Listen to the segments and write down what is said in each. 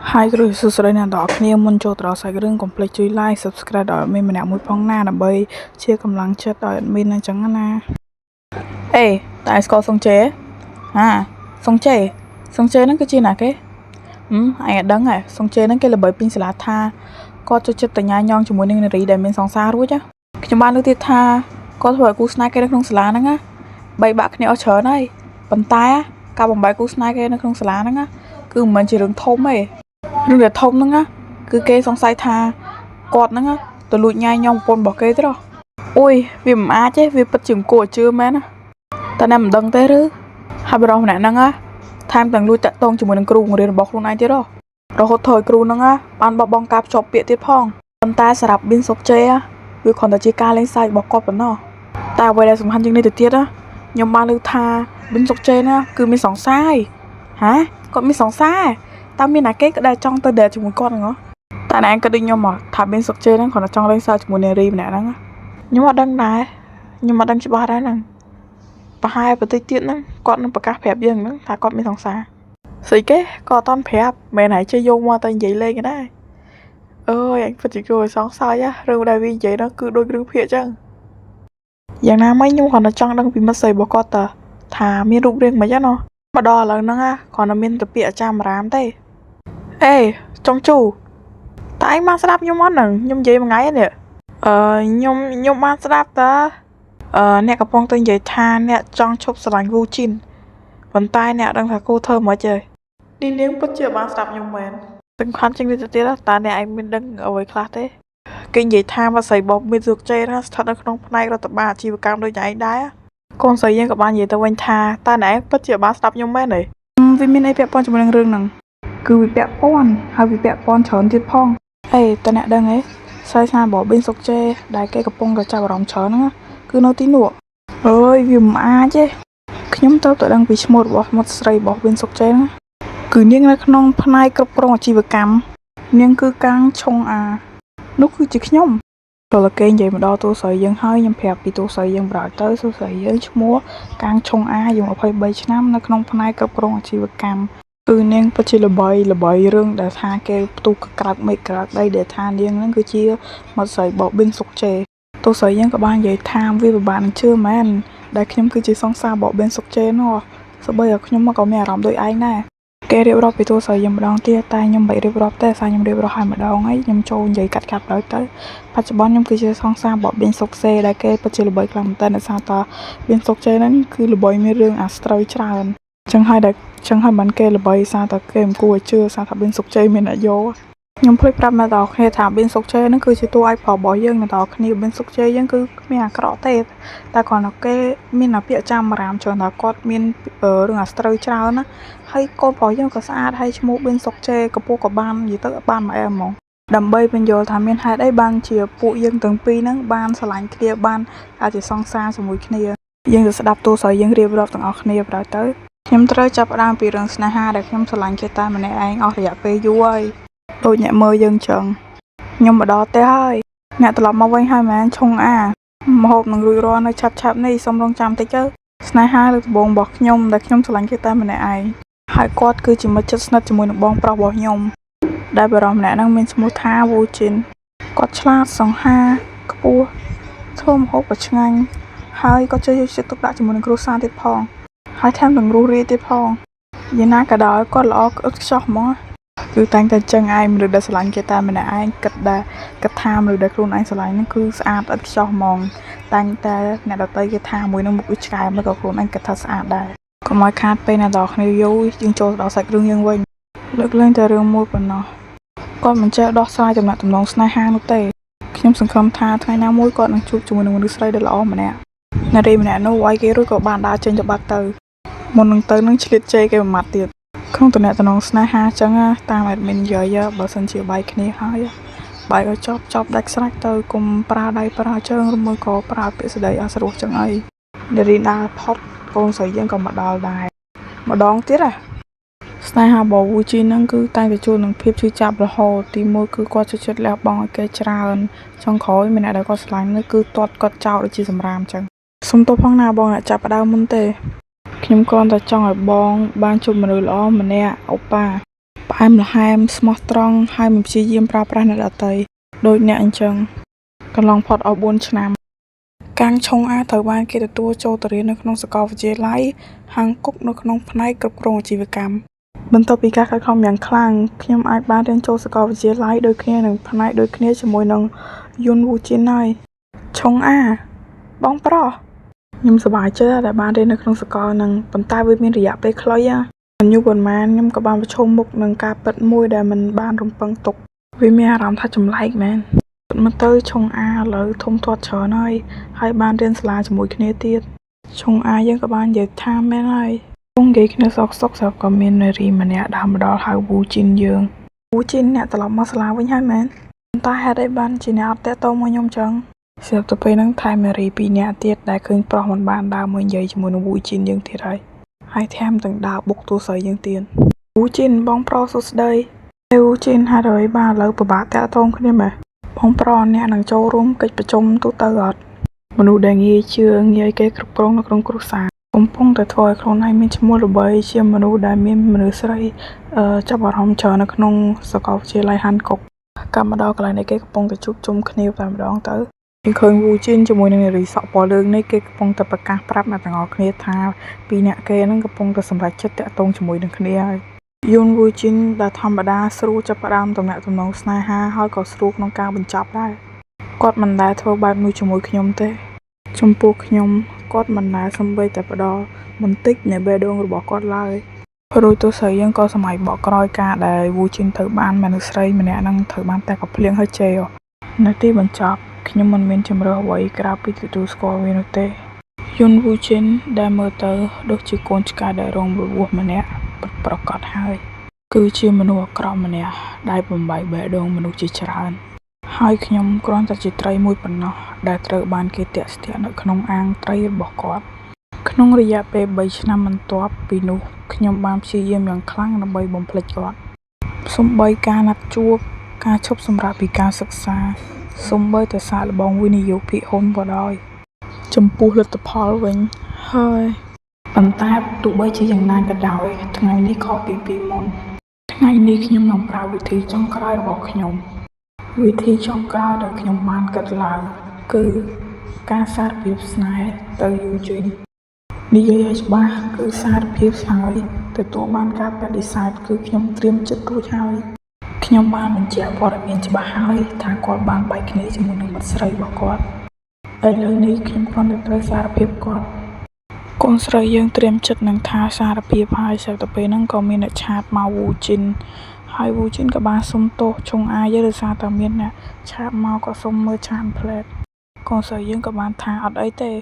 ហើយគ្រូសួស្តីអ្នកទាំងអស់គ្នាមុនចូលទៅដល់សាច់រឿងកុំភ្លេចជួយ like subscribe ដល់ admin ម្នាក់មួយផងណាដើម្បីជាកម្លាំងចិត្តដល់ admin អញ្ចឹងណាអេតែស្គាល់សុងជេហាសុងជេសុងជេហ្នឹងគឺជាណាគេហឹមឯងអត់ដឹងហ៎សុងជេហ្នឹងគេល្បីពេញសាលាថាគាត់ចូលចិត្តតញ៉ាញងជាមួយនឹងនារីដែលមានសង្សាររួចណាខ្ញុំបានលើកទៀតថាគាត់ធ្វើឲ្យគូស្នេហ៍គេនៅក្នុងសាលាហ្នឹងណាបីបាក់គ្នាអស់ច្រើនហើយប៉ុន្តែការបំបែកគូស្នេហ៍គេនៅក្នុងសាលាហ្នឹងណាគឺមិនមែនជារឿងធំទេ រឿងដែលធំហ្នឹងណាគឺគេសង្ស័យថាគាត់ហ្នឹងណាទៅលួចញ៉ៃញ៉ោងប្រពន្ធរបស់គេទៅអូយវាមិនអាចទេវាពិតជាមិនគួរឲ្យជឿមែនណាតែអ្នកមិនដឹងទេឬហើយបរិសម្នាក់ហ្នឹងណាថែមទាំងលួចតាក់ទងជាមួយនឹងគ្រូបង្រៀនរបស់ខ្លួនឯងទៀតហ៎រហូតធ្វើឲ្យគ្រូហ្នឹងណាបានបោះបង់ការភ្ជាប់ពាក្យទៀតផងប៉ុន្តែសម្រាប់ប៊ីនសុកជេវាគ្រាន់តែជាការលេងសើចរបស់គាត់ប៉ុណ្ណោះតែអ្វីដែលសំខាន់ជាងនេះទៅទៀតណាខ្ញុំបានឮថាប៊ីនសុកជេណាគឺមានសង្សារហើយហាគាត់មានសង្សារ តើមានណាគេក៏ដែលចង់ទៅ date ជាមួយគាត់ហ្នឹងហ៎តែណែឯងក៏ដូចខ្ញុំមកថាមានសុកជេហ្នឹងគ្រាន់តែចង់លេងសើចជាមួយនារីម្នាក់ហ្នឹងណាខ្ញុំអត់ដឹងដែរខ្ញុំអត់ដឹងច្បាស់ដែរហ្នឹងប្រហែលបន្តិចទៀតហ្នឹងគាត់នឹងប្រកាសប្រាប់យើងហ្នឹងថាគាត់មានសង្សារស្អីគេក៏អត់តន់ប្រាប់មែនហើយចេះយកមកតែនិយាយលេងដែរអើយអញពិតជាគួរឲ្យសង្ស័យណារឿងដែលវានិយាយហ្នឹងគឺដូចរឿងភាគចឹងយ៉ាងណាមិញខ្ញុំគ្រាន់តែចង់ដឹងពីមិត្តស្រីរបស់គាត់តើថាមានរូបរាងមិនចឹងណោះមកដល់ឥឡូវហ្នឹងណាគ្រាន់តែមានតែពាក្យអាចារ្យរាមទេ អេចុងជូតើឯងបានស្ដាប់ខ្ញុំអត់ហ្នឹងខ្ញុំនិយាយមួយថ្ងៃនេះអឺខ្ញុំខ្ញុំបានស្ដាប់តើអឺអ្នកកំពុងតែនិយាយថាអ្នកចង់ឈប់ស្រឡាញ់វូជីនប៉ុន្តែអ្នកដឹងថាគូធ្វើមិនទេនេះនាងពិតជាបានស្ដាប់ខ្ញុំមែនសំខាន់ជាងនេះទៅទៀតតើអ្នកឯងមានដឹងអ្វីខ្លះទេគេនិយាយថាមាស្រីរបស់មីសុកជេណាស្ថិតនៅក្នុងផ្នែករដ្ឋបាលអាជីវកម្មដូចឯងដែរកូនស្រីយើងក៏បាននិយាយទៅវិញថាតើអ្នកឯងពិតជាបានស្ដាប់ខ្ញុំមែនទេវាមានអីពាក់ព័ន្ធជាមួយនឹងរឿងហ្នឹង គឺវាពាក់ព័ន្ធហើយវាពាក់ព័ន្ធច្រើនទៀតផងអេតើអ្នកដឹងទេស្រីស្នារបស់ប៊ីនសុកជេដែលគេកំពុងតែចាប់អារម្មណ៍ច្រើនហ្នឹងណាគឺនៅទីនោះអើយវាមិនអាចទេខ្ញុំទៅតែដឹងពីឈ្មោះរបស់មិត្តស្រីរបស់ប៊ីនសុកជេហ្នឹងណាគឺនាងនៅក្នុងផ្នែកគ្រប់គ្រងអាជីវកម្មនាងគឺកាំងឆុងអានោះគឺជាខ្ញុំដល់គេនិយាយមកដល់តួស្រីយើងហើយខ្ញុំប្រាប់ពីតួស្រីយើងប្រយទៅតួស្រីយើងឈ្មោះកាំងឆុងអាអាយុ23ឆ្នាំនៅក្នុងផ្នែកគ្រប់គ្រងអាជីវកម្ម គឺនាងពិតជាល្បីល្បីរឿងដែលថាគេផ្ទុះក្រើកមេឃក្រើកដីដែលថានាងហ្នឹងគឺជាមិត្តស្រីរបស់ប៊ិនសុកជេទោះស្រីយើងក៏បាននិយាយថាវាពិបាកនឹងជឿមែនដែលខ្ញុំគឺជាសង្សាររបស់ប៊ិនសុកជេនោះសូម្បីតែខ្ញុំក៏មានអារម្មណ៍ដូចឯងដែរគេរៀបរាប់ពីតួស្រីយើងម្ដងទៀតតែខ្ញុំមិនរៀបរាប់ទេសារខ្ញុំរៀបរាប់ឲ្យម្ដងហើយខ្ញុំចូលនិយាយកាត់កាត់ដល់ទៅបច្ចុប្បន្នខ្ញុំគឺជាសង្សាររបស់ប៊ិនសុកសេដែលគេពិតជាល្បីខ្លាំងមែនទែនដោយសារតាប៊ិនសុកជេហ្នឹងគឺល្បីមានរឿងអាស្រូវច្រើនចឹងហើយដែលចឹងហើយបានគេល្បីសារតែគេមិនគួរឲ្យជឿសារថាប៊ិនសុកជ័យមានអ្នកយកខ្ញុំភ្លេចប្រាប់អ្នកទាំងអស់គ្នាថាប៊ិនសុកជ័យហ្នឹងគឺជាតួឯកប្រុសរបស់យើងអ្នកទាំងអស់គ្នាប៊ិនសុកជ័យយើងគឺគ្មានអាក្រក់ទេតែគ្រាន់តែគេមានអាពាក្យចាំរាមច្រើនថាគាត់មានរឿងអាស្រូវច្រើនណាហើយកូនប្រុសយើងក៏ស្អាតហើយឈ្មោះប៊ិនសុកជ័យកម្ពស់ក៏បាននិយាយទៅបានមកអែហ្មងដើម្បីបញ្យល់ថាមានហេតុអីបានជាពួកយើងទាំងពីរហ្នឹងបានស្រឡាញ់គ្នាបានអាចជាសង្សារជាមួយគ្នាយើងទៅស្ដាប់តួស្រីយើងរៀបរាប់ទាំងអស់គ្នាប្រទៅខ្ញុំត្រូវចាប់ផ្ដើមពីរឿងស្នេហាដែលខ្ញុំស្រឡាញ់គេតែម្នាក់ឯងអស់រយៈពេលយូរហើយដូចអ្នកមើលយើងចឹងខ្ញុំមកដល់ផ្ទះហើយអ្នកត្រឡប់មកវិញហើយមែនឆុងអាម្ហូបនឹងរួចរាល់នៅឆាប់ឆាប់នេះសូមរងចាំតិចទៅស្នេហាលើកដំបូងរបស់ខ្ញុំដែលខ្ញុំស្រឡាញ់គេតែម្នាក់ឯងហើយគាត់គឺជាមិត្តជិតស្និទ្ធជាមួយនឹងបងប្រុសរបស់ខ្ញុំដែលបរិសម្នាក់ហ្នឹងមានឈ្មោះថាវូជីនគាត់ឆ្លាតសង្ហាខ្ពស់ធ្វើម្ហូបក៏ឆ្ងាញ់ហើយក៏ចេះយកចិត្តទុកដាក់ជាមួយនឹងគ្រួសារទៀតផងហើយថែមទាំងរស់រាយទៀតផងយ៉ាងណាក៏ដោយគាត់ល្អឥតខ្ចោះហ្មងគឺតែងតែចឹងឯងមនុស្សដែលស្រឡាញ់គេតែម្នាក់ឯងគិតដែលគិតថាមនុស្សដែលខ្លួនឯងស្រឡាញ់ហ្នឹងគឺស្អាតឥតខ្ចោះហ្មងតែងតែអ្នកដទៃគេថាមួយនឹងមុខដូចឆ្កែមកក៏ខ្លួនឯងគិតថាស្អាតដែរកុំឲ្យខាតពេលអ្នកនរគ្នាយូរយើងចូលទៅដល់សាច់រឿងយើងវិញលើកលែងតែរឿងមួយប៉ុណ្ណោះគាត់មិនចេះដោះស្រាយទំនាក់ទំនងស្នេហានោះទេខ្ញុំសង្ឃឹមថាថ្ងៃណាមួយគាត់នឹងជួបជាមួយនឹងមនុស្សស្រីដ៏ល្អម្នាក់នារីម្នាក់នោះវាយគេរួចក៏បានដើរចេញទៅបាត់ទៅមុននឹងទៅនឹងឆ្លៀតជេរគេមួយម៉ាត់ទៀតក្នុងទំនាក់ទំនងស្នេហាចឹងណាតាម admin និយាយបើសិនជាបែកគ្នាហើយបែកឲ្យចប់ចប់ដាច់ស្រេចទៅកុំប្រើដៃប្រើជើងឬមួយក៏ប្រើពាក្យសម្ដីអត់ស្រួលចឹងអីនារីដើរផុតកូនស្រីយើងក៏មកដល់ដែរម្ដងទៀតណាស្នេហារបស់វូជីហ្នឹងគឺតែងតែជួបនឹងភាពឈឺចាប់រហូតទីមួយគឺគាត់ចូលចិត្តលះបង់ឲ្យគេច្រើនចុងក្រោយម្នាក់ដែលគាត់ស្រឡាញ់នោះគឺទាត់គាត់ចោលដូចជាសម្រាមចឹងសុំទោសផងណាបងអ្នកចាប់ផ្ដើមមុនទេខ្ញុំគ្រាន់តែចង់ឲ្យបងបានជួបមនុស្សល្អម្នាក់អូប៉ាផ្ ផ្អែមល្ហែមស្មោះត្រង់ហើយមិនព្យាយាមប្រើប្រាស់អ្នកដទៃដូចអ្នកអញ្ចឹងកន្លងផុតអស់4ឆ្នាំ កាំងឆុងអាត្រូវបានគេទទួលចូលទៅរៀននៅក្នុងសាកលវិទ្យាល័យហាងគុកនៅក្នុងផ្នែកគ្រប់គ្រងអាជីវកម្មបន្ទាប់ពីការខិតខំយ៉ាងខ្លាំងខ្ញុំអាចបានរៀនចូលសាកលវិទ្យាល័យដូចគ្នានិងផ្នែកដូចគ្នាជាមួយនឹងយុនវូជីនហើយឆុងអាបងប្រុសខ្ញុំសប្បាយចិត្តដែលបានរៀននៅក្នុងសាកលហ្នឹងប៉ុន្តែវាមានរយៈពេលខ្លីណាមិនយូរប៉ុន្មានខ្ញុំក៏បានប្រឈមមុខនឹងការពិតមួយដែលមិនបានរំពឹងទុកវាមានអារម្មណ៍ថាចម្លែកមែនគិតមកទៅឆុងអាឥឡូវធំធាត់ច្រើនហើយហើយបានរៀនសាលាជាមួយគ្នាទៀតឆុងអាយើងក៏បាននិយាយថាមែនហើយពងនិយាយគ្នាសោកសុកស្រាប់ក៏មាននារីម្នាក់ដើរមកដល់ហៅវូជីនយើងវូជីនអ្នកត្រឡប់មកសាលាវិញហើយមែនប៉ុន្តែហេតុអីបានជាអ្នកអត់តាក់ទងមកខ្ញុំចឹងស្រាប់តែពេលហ្នឹងថែមនារីពីរនាក់ទៀតដែលឃើញប្រុសមិនបានដើរមកនិយាយជាមួយនឹងវូជីនយើងទៀតហើយហើយថែមទាំងដើរបុកតួស្រីយើងទៀតវូជីនបងប្រុសសួស្តីហេវូជីនហេតុអ្វីបានឥឡូវពិបាកតាក់ទងគ្នាម៉េះបងប្រុសអ្នកនឹងចូលរួមកិច្ចប្រជុំទូទៅអត់មនុស្សដែលងាយជឿងាយគេគ្រប់គ្រងនៅក្នុងគ្រួសារកំពុងតែធ្វើឲ្យខ្លួនឯងមានឈ្មោះល្បីជាមនុស្សដែលមានមនុស្សស្រីចាប់អារម្មណ៍ច្រើននៅក្នុងសាកលវិទ្យាល័យហានកុកកាប់មកដល់កន្លែងដែលគេកំពុងតែជួបជុំគ្នាតែម្ដងទៅយើងឃើញវូជីនជាមួយនឹងនារីសក់ពណ៌លឿងនេះគេកំពុងតែប្រកាសប្រាប់អ្នកទាំងអស់គ្នាថាពីរអ្នកគេហ្នឹងកំពុងតែសម្រេចចិត្តតាក់ទងជាមួយនឹងគ្នាហើយយុនវូជីនដែលធម្មតាស្រួលចាប់ផ្ដើមទំនាក់ទំនងស្នេហាហើយក៏ស្រួលក្នុងការបញ្ចប់ដែរគាត់មិនដែលធ្វើបែបនោះជាមួយខ្ញុំទេចំពោះខ្ញុំគាត់មិនដែលសំបីតែផ្ដល់បន្តិចនៃបេះដូងរបស់គាត់ឡើយរួចទៅស្រីយើងក៏សម័យបកក្រោយការដែលវូជីនត្រូវបានមនុស្សស្រីម្នាក់ហ្នឹងត្រូវបានតែកភ្លៀងហើយជេរនៅទីបញ្ចប់ខ្ញុំមិនមានជម្រើសអ្វីក្រៅពីទទួលស្គាល់វានោះទេយុនវូជីនដែលមើលទៅដូចជាកូនឆ្កែដែលរងរបួសម្នាក់ពិតប្រាកដហើយគឺជាមនុស្សអាក្រក់ម្នាក់ដែលបំបែកបេះដូងមនុស្សជាច្រើនហើយខ្ញុំគ្រាន់តែជាត្រីមួយប៉ុណ្ណោះដែលត្រូវបានគេទាក់ស្ទាក់នៅក្នុងអាងត្រីរបស់គាត់ក្នុងរយៈពេល3ឆ្នាំបន្ទាប់ពីនោះខ្ញុំបានព្យាយាមយ៉ាងខ្លាំងដើម្បីបំភ្លេចគាត់សូម្បីការណាត់ជួបការឈប់សម្រាកពីការសិក្សាសូម្បីតែសាកល្បងវិនិយោគភាគហ៊ុនក៏ដោយចំពោះលទ្ធផលវិញហើយប៉ុន្តែទោះបីជាយ៉ាងណាក៏ដោយថ្ងៃនេះខុសពីពីមុនថ្ងៃនេះខ្ញុំនឹងប្រើវិធីចុងក្រោយរបស់ខ្ញុំវិធីចុងក្រោយដែលខ្ញុំបានគិតឡើងគឺការសារភាពស្នេហ៍ទៅយូជីននិយាយឲ្យច្បាស់គឺសារភាពហើយទទួលបានការបដិសេធគឺខ្ញុំត្រៀមចិត្តរួចហើយខ្ញុំបានបញ្ជាក់ព័ត៌មានច្បាស់ហើយថាគាត់បានបែកគ្នាជាមួយនឹងមិត្តស្រីរបស់គាត់ឥឡូវនេះខ្ញុំគ្រាន់តែត្រូវសារភាពគាត់កូនស្រីយើងត្រៀមចិត្តនឹងថាសារភាពហើយស្រាប់តែពេលហ្នឹងក៏មានអ្នក chat មកវូជីនហើយវូជីនក៏បានសុំទោសឆុងអាយដោយសារតែមានអ្នក chat មកក៏សុំមើល chat ផ្លែតកូនស្រីយើងក៏បានថាអត់អីទេ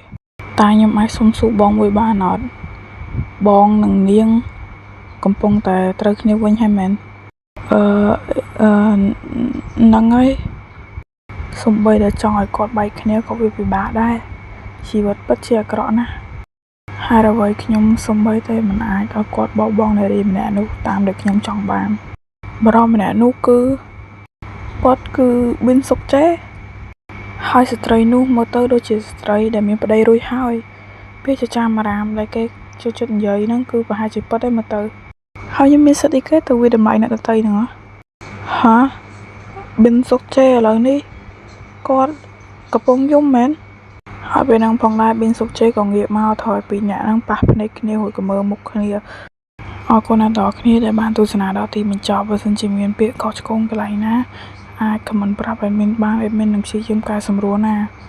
តែខ្ញុំអាចសុំសួរបងមួយបានអត់បងនិងនាងកំពុងតែត្រូវគ្នាវិញហើយមែនអឺអឺហ្នឹងហើយសំបីតែចង់ឲ្យគាត់បែកគ្នាក៏វាពិបាកដែរជីវិតពិតជាអាក្រក់ណាស់ហេតុអ្វីខ្ញុំសំបីតែមិនអាចឲ្យគាត់បោះបង់នារីម្នាក់នោះតាមដែលខ្ញុំចង់បានបុរសម្នាក់នោះគឺគាត់គឺប៊ិនសុកចេហើយស្ត្រីនោះមើលទៅដូចជាស្ត្រីដែលមានប្តីរួចហើយពាក្យចចាមអារាមដែលគេចូលចិត្តនិយាយហ្នឹងគឺប្រហែលជាពិតឯងមើលទៅហើយខ្ញុំមានសិទ្ធិអីគេទៅវាតម្លៃអ្នកដទៃហ្នឹងហ៎ហាប៊ិនសុកចេឥឡូវនេះគាត់កំពុងយំមែនហើយពេលហ្នឹងផងដែរប៊ិនសុកចេក៏ងាកមកថយពីអ្នកហ្នឹងប៉ះភ្នែកគ្នារួចក៏មើលមុខគ្នាអរគុណអ្នកទាំងអស់គ្នាដែលបានទស្សនាដល់ទីបញ្ចប់បើសិនជាមានពាក្យខុសឆ្គងកន្លែងណាអាច comment ប្រាប់ admin បាន admin នឹងព្យាយាមកែសម្រួលណា។